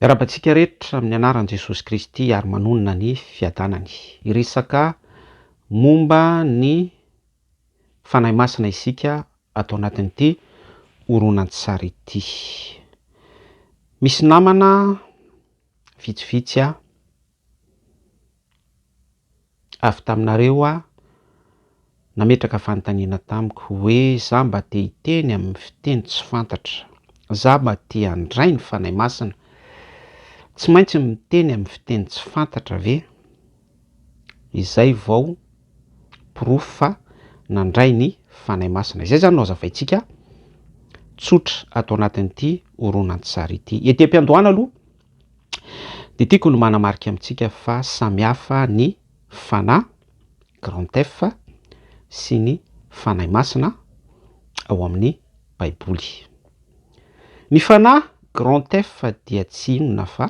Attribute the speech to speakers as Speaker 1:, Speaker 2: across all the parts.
Speaker 1: Miarahaba antsika rehetra amin'ny anaran'i Jesosy Kristy ary manonona ny fiadanany. Hiresaka momba ny Fanahy Masina isika ato anatin'ity horonantsary ity. Misy namana vitsivitsy avy taminareo aho nametraka fanontaniana tamiko hoe za mba te hiteny amin'ny fiteny tsy fantatra, za mba te handray ny Fanahy Masina, tsy maintsy miteny amin'ny fiteny tsy fantatra ve izay vao porofo fa nandray ny Fanahy Masina? Izay zany no hazavaintsika tsotra ato anatin'ity horonantsary ity. Ety am-piandohana aloha Dia tiako ny manamarika amintsika fa samy hafa ny Fanahy, grand F, sy ny Fanahy Masina ao amin'ny Baiboly. Ny Fanahy, grand F, dia tsy inona fa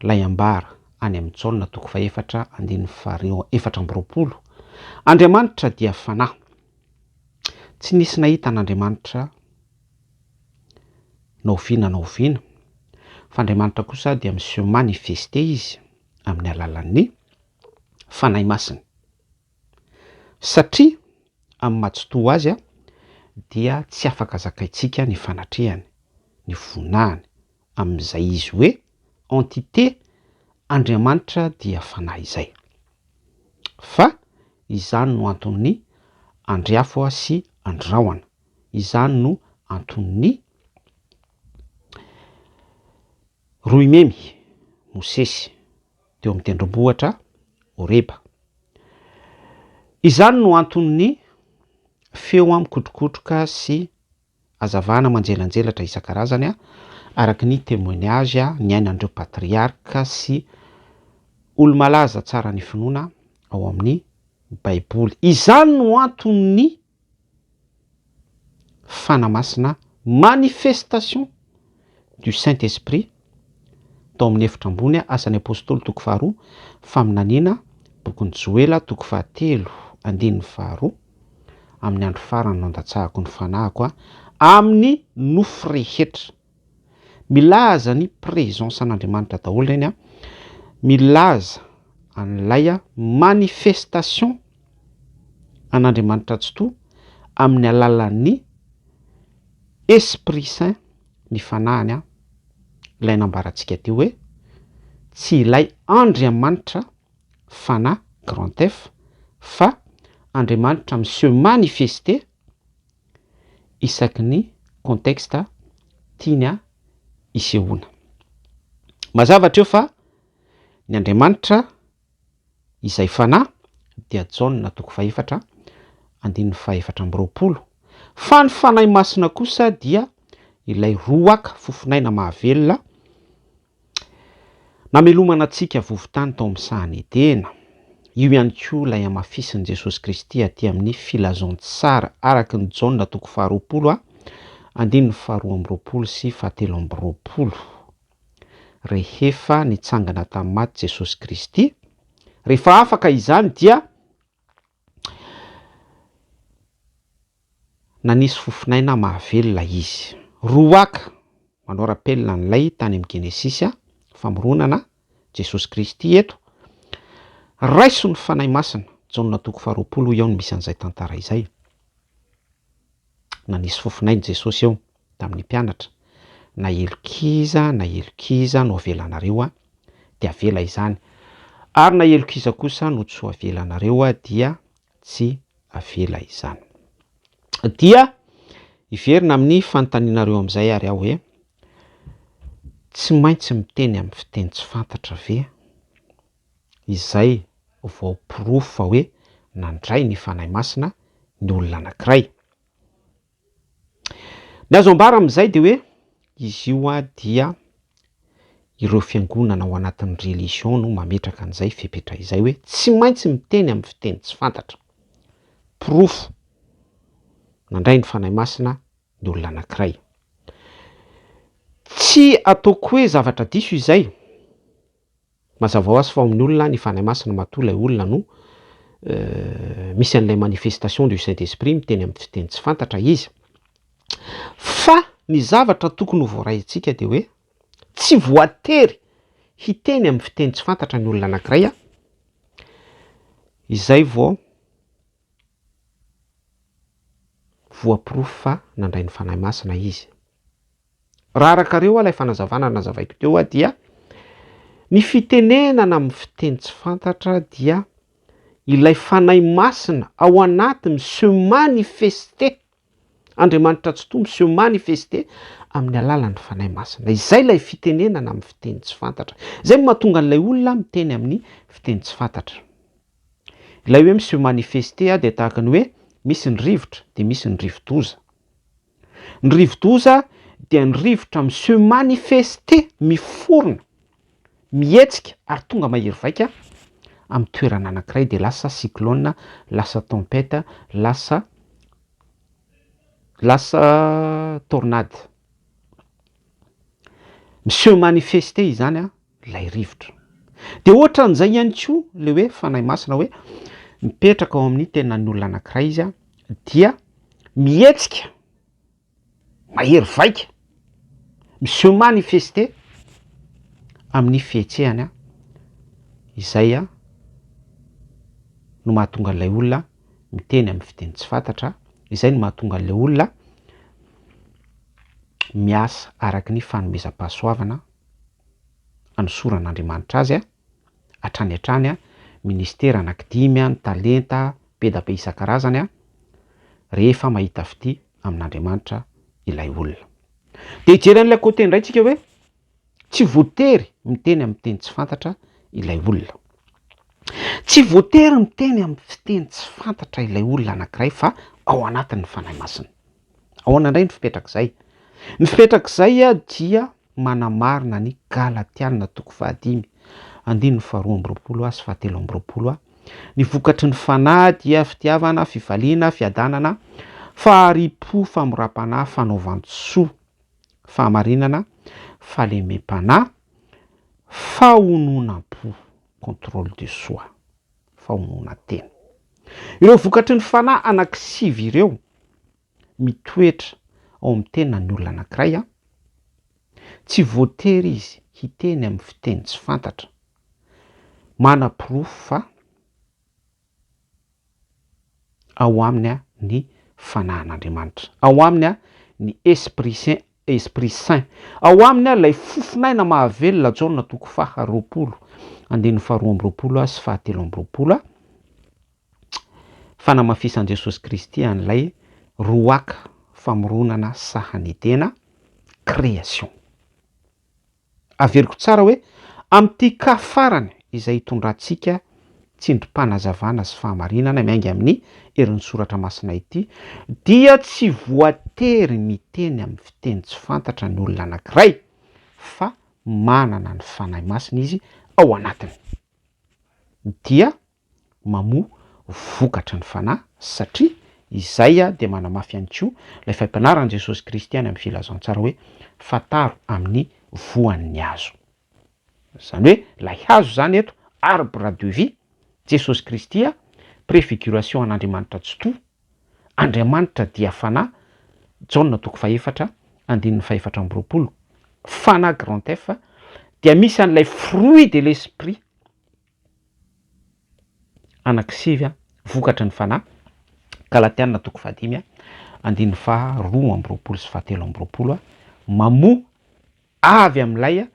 Speaker 1: ilay ambara any amin'i Jaona toko fahefatra andininy faha 24, Andriamanitra dia Fanahy. Tsy nisy nahita an'Andriamanitra na oviana na oviana, fa Andriamanitra kosa dia mi-se manifester Izy amin'ny alalan'ny Fanahy Masina. Satria amin'ny maha tsitoha Azy dia tsy afaka zakaintsika ny fanatrehany, ny voninahiny, amin'izay Izy hoe entité Andriamanitra dia Fanahy izay. Fa izany no anton'ny andriafo sy andrahona. Izany no anton'ny roimemy Mosesy teo amin'ny tendrombohitra Horeba. Izany no anton'ny feo mikotrokotroka sy hazavana manjelanjelatra isan-karazany araka ny témoignage niainan'ireo patriarka sy olo-malaza tsara ny finoana ao amin'ny Baiboly. Izany no anton'ny Fanahy Masina, manifestation du Saint Esprit, tao amin'ny efitra ambony, Asan'ny Apostoly toko faharoa, faminaniana, bokin'i Joela toko fahatelo, andininy faharoa, amin'ny andro farany no handatsahako ny fanahiko amin'ny nofo rehetra. Milaza ny présence an'Andriamanitra daholo ireny an, milaza an'ilay manifestation an'Andriamanitra Tsitoha amin'ny alalan'ny Esprit Saint ny fanahiny an, ilay nambarantsika teo hoe tsy ilay Andriamanitra Fanahy, grand F, fa Andriamanitra mi-se manifester isaky ny contexte tiany hisehoana. Mazava hatreo fa ny Andriamanitra izay Fanahy dia Jaona toko fahefatra andininy fahefatra amby 20, fa ny Fanahy Masina kosa dia ilay Roaka fofonaina mahavelona Namelomana antsika vovo-tany tao amin'ny sahan'i Edena. Io ihany koa ilay hamafisin'i Jesosy Kristy aty amin'ny Filazantsara araka ny Jaona toko faharoapolo a, andininy faharoa amby 20 sy fahatelo amby 20. Rehefa nitsangana tamin'ny maty Jesosy Kristy, rehefa afaka izany dia Nanisy fofonaina mahavelona izy. Roaka, manao rappel an'ilay tany amin'ny Genesisy, famoronana, Jesosy Kristy eto. Raiso ny Fanahy Masina, Jaona toko faharoapolo hoy aho no misy an'izay tantara izay. Nanisy fofonaina Jesosy eo tamin'ny mpianatra, na helok'iza na helok'iza no avelanareo dia avela izany, ary na helok'iza kosa no tsy ho avelanareo dia tsy avela izany. Dia hiverina amin'ny fanontanianareo amin'izay ary aho hoe, tsy maintsy miteny amin'ny fiteny tsy fantatra ve izay vao porofo fa hoe nandray ny Fanahy Masina ny olona anankiray? Ny azo ambara amin'izay dia hoe izy io dia ireo fiangonana ao anatin'ny religion no mametraka an'izay fepetra izay hoe tsy maintsy miteny amin'ny fiteny tsy fantatra. Porofo nandray ny Fanahy Masina ny olona anankiray. Tsy ataoko hoe zavatra diso izay. Mazava ho azy fa ao amin'ny olona ny Fanahy Masina matoa ilay olona no misy an'ilay manifestation du Saint Esprit miteny amin'ny fiteny tsy fantatra izy. Fa ny zavatra tokony ho voaraintsika dia hoe. Tsy voatery hiteny amin'ny fiteny tsy fantatra ny olona anankiray izay vao voaporofo fa nandray ny Fanahy Masina izy. Raha arakareo ilay fanazavana nazavaiko teo dia ny fitenenana amin'ny fiteny tsy fantatra dia ilay Fanahy Masina ao anaty mi-se manifester, Andriamanitra Tsitoha mi-se manifester amin'ny alalan'ny Fanahy Masina. Izay ilay fitenenana amin'ny fiteny tsy fantatra. Izay no mahatonga an'ilay olona miteny amin'ny fiteny tsy fantatra. Ilay hoe mi-se manifester dia tahaka ny hoe misy ny rivotra dia misy ny rivodoza. Ny rivodoza dia ny rivotra mi-se manifester, miforona, mihetsika ary tonga mahery vaika amin'ny toerana anankiray dia lasa cyclone, lasa tempête, lasa lasa tornade. Mi-se manifester izany ilay rivotra. Dia ohatran'izay ihany koa ilay hoe Fanahy Masina hoe mipetraka ao amin'ny tenan'ny olona anankiray izy dia mihetsika, mahery vaika, mi-se manifester amin'ny fihetsehany izay no mahatonga an'ilay olona miteny amin'ny fiteny tsy fantatra, izay no mahatonga an'ilay olona miasa araka ny fanomezam-pahasoavana anosoran'Andriamanitra azy hatrany hatrany, ministera anankidimy, ny talenta be da be isan-karazany, rehefa mahita fitia amin'Andriamanitra ilay olona. Dia hijery an'ilay côté indray tsika hoe tsy voatery miteny amin'ny teny tsy fantatra ilay olona. Tsy voatery miteny amin'ny fiteny tsy fantatra ilay olona anankiray fa ao anatin'ny Fanahy Masina. Ahoana indray ny fipetrak'izay? Ny fipetrak'izay dia manamarina ny Galatiana toko fahadimy, andininy faharoa amby roapolo sy fahatelo amby roapolo. Ny vokatry ny Fanahy dia fitiavana, fifaliana, fiadanana, fahari-po, famoram-panahy, fanaovan-tsoa, fahamarinana, fahalemem-panahy, fahononam-po, contrôle de soi, fahononan-tena. Ireo vokatry ny Fanahy anankisivy ireo mitoetra ao amin'ny tenan'ny olona anankiray, tsy voatery izy hiteny amin'ny fiteny tsy fantatra, manaporofo fa ao aminy ny Fanahin'Andriamanitra, ao aminy ny Esprit Saint, Esprit Saint, ao aminy ilay fofon'aina mahavelona, Jaona toko faha 20, andininy faha 22 sy faha 23. Fanamafisan'i Jesosy Kristy an'ilay Ruach famoronana sahan'ny Edena, création. Averiko tsara hoe amin'ity cas farany izay hitondrantsika tsindrim-panazavana sy fahamarinana miainga amin'ny herin'ny Soratra Masina ity dia tsy voatery miteny amin'ny fiteny tsy fantatra ny olona anankiray fa manana ny Fanahy Masina izy ao anatiny. Dia mamoa vokatry ny Fanahy, satria izay dia manamafy ihany koa ilay fampianaran'i Jesosy Kristy any amin'ny Filazantsara hoe, Fantaro amin'ny voan'ny hazo. Izany hoe ilay hazo izany eto, arbre de vie, Jesosy Kristy, préfiguration an'Andriamanitra Tsitoha, Andriamanitra dia Fanahy, Jaona toko fahefatra, andininy fahefatra amby roapolo, Fanahy grand F, dia misy an'ilay fruit de l'esprit, Anankisivy vokatry ny fanahy, Galatiana toko fahadimy andininy faha 22 sy faha 23, mamoa avy amin'ilay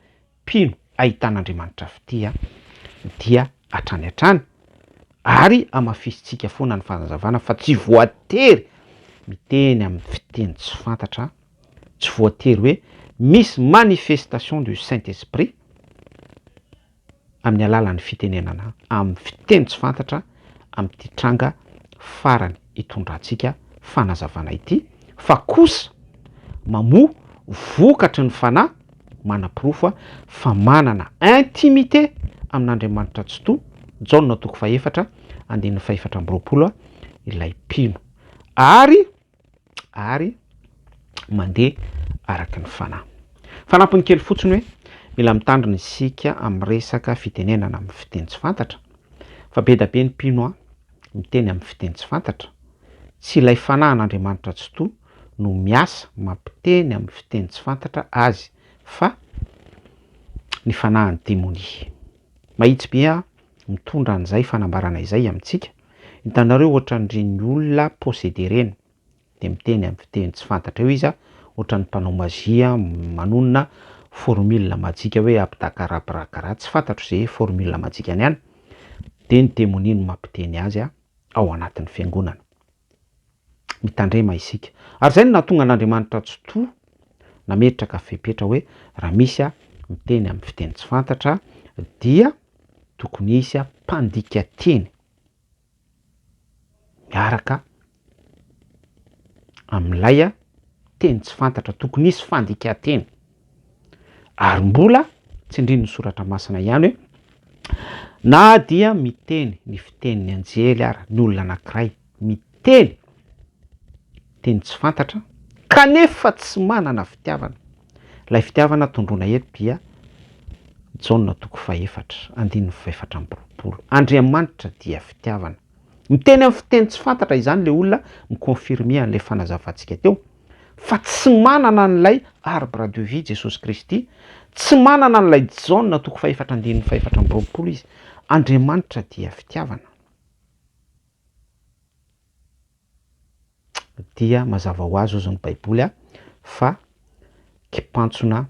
Speaker 1: mpino ahitan'Andriamanitra fitia dia hatrany hatrany, ary hamafisintsika foana ny fanazavana fa tsy voatery miteny amin'ny fiteny tsy fantatra, tsy voatery hoe misy manifestation du Saint Esprit, amin'ny alalan'ny fitenenana amin'ny fiteny tsy fantatra amin'ity tranga farany itondrantsika fanazavana ity fa kosa mamoa vokatry ny fanahy manaporofo fa manana intimité amin'Andriamanitra Tsitoha, Jaona toko fahefatra andininy fahefatra amby roapolo, ilay mpino ary ary mandeha araka ny fanahy. Fanampiny kely fotsiny hoe mila mitandrina isika amin'ny resaka fitenenana amin'ny fiteny tsy fantatra fa be da be ny mpino an miteny amin'ny fiteny tsy fantatra, tsy ilay fanahin'Andriamanitra Tsitoha no miasa mampiteny amin'ny fiteny tsy fantatra azy fa. ny fanahin'ny demonia. Mahitsy be aho mitondra an'izay fanambarana izay amintsika. Hitanareo ohatran'ireny olona possédé ireny, dia miteny amin'ny fiteny tsy fantatra eo izy, ohatran'ny mpanao magie manonona formule majika hoe abdakarabragara, tsy fantatro izay formule majikany any, dia ny demonia no mampiteny azy ao anatin'ny fiangonana. Mitandrema isika. Ary izay no nahatonga an'Andriamanitra Tsitoha nametraka fepetra hoe raha misy miteny amin'ny fiteny tsy fantatra dia tokony hisy mpandika teny miaraka amin'ilay teny tsy fantatra, tokony hisy fandikan-teny. Ary mbola tsindrin'ny soratra masina ihany hoe na dia miteny ny fitenin'ny anjely ara ny olona anankiray miteny teny tsy fantatra kanefa tsy manana fitiavana, ilay fitiavana tondroina eto dia Jaona toko fahefatra andininy fahefatra amby roapolo, Andriamanitra dia fitiavana. Miteny amin'ny fiteny tsy fantatra izany ilay olona mi-confirmer an'ilay fanazavantsika teo fa tsy manana an'ilay arbre de vie Jesosy Kristy, tsy manana an'ilay Jaona toko fahefatra andininy fahefatra amby roapolo izy. Andriamanitra dia fitiavana. Dia mazava ho azy hozy ny baiboly a fa kipantsona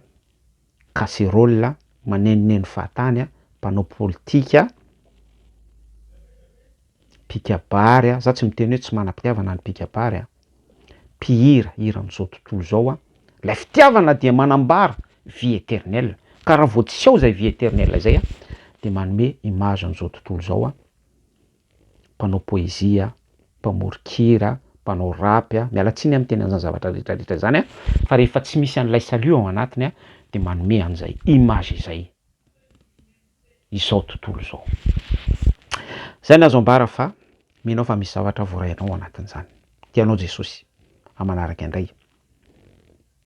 Speaker 1: casserole manenoneno fahatany a, mpanao politika, mpikabary a, za tsy miteny hoe tsy manam-pitiavana ny mpikabary a, mpihira hiran'izao tontolo izao a, ilay fitiavana dia manambara vie eternelle, ka raha vao tsy ao izay vie eternelle izay a, dia manome image an'izao tontolo izao a, mpanao poezia, mpamoron-kira, mpanao rap, miala tsiny aho miteny an'izany zavatra rehetra rehetra izany fa rehefa tsy misy an'ilay salut ao anatiny dia manome an'izay image izay izao tontolo izao. Izay no azo ambara fa mino aho fa misy zavatra voarainao ao anatin'izany. Tianao Jesosy. Amin'ny manaraka indray.